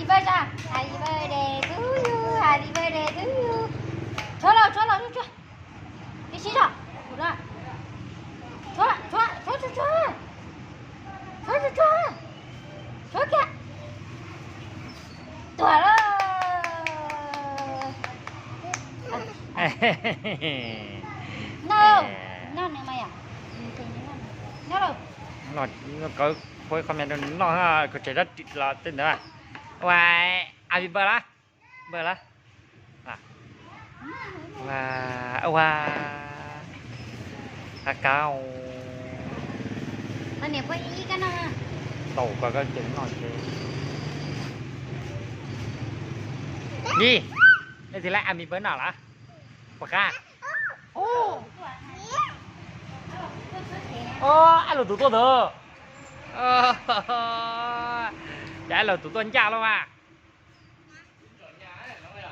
Happy birthday, happy birthday to you, happy birthday to you. Tshuab los, tshuab los, tshuab, tshuab. Ib sib zog. Tshuab, tshuab, tshuab, tshuab, tshuab. Tshuab, tshuab, tshuab. Tshuab kiag. Tuag lawm. Noj, noj nws mas yom. Noj lauj. Noj, kawg qhuav qhov me rau nws noj, koj tsev dab tsi los tej ntawd. Ua, happy birthday, birthday. Ua, ua, qab qab. Tau koj, koj tsev noj tsev. Yij, nej tsis laib happy birthday noj los? Puas qab? Ab lus tus tuaj ntawd. Ces ab lus tus tuaj ncaj los mas.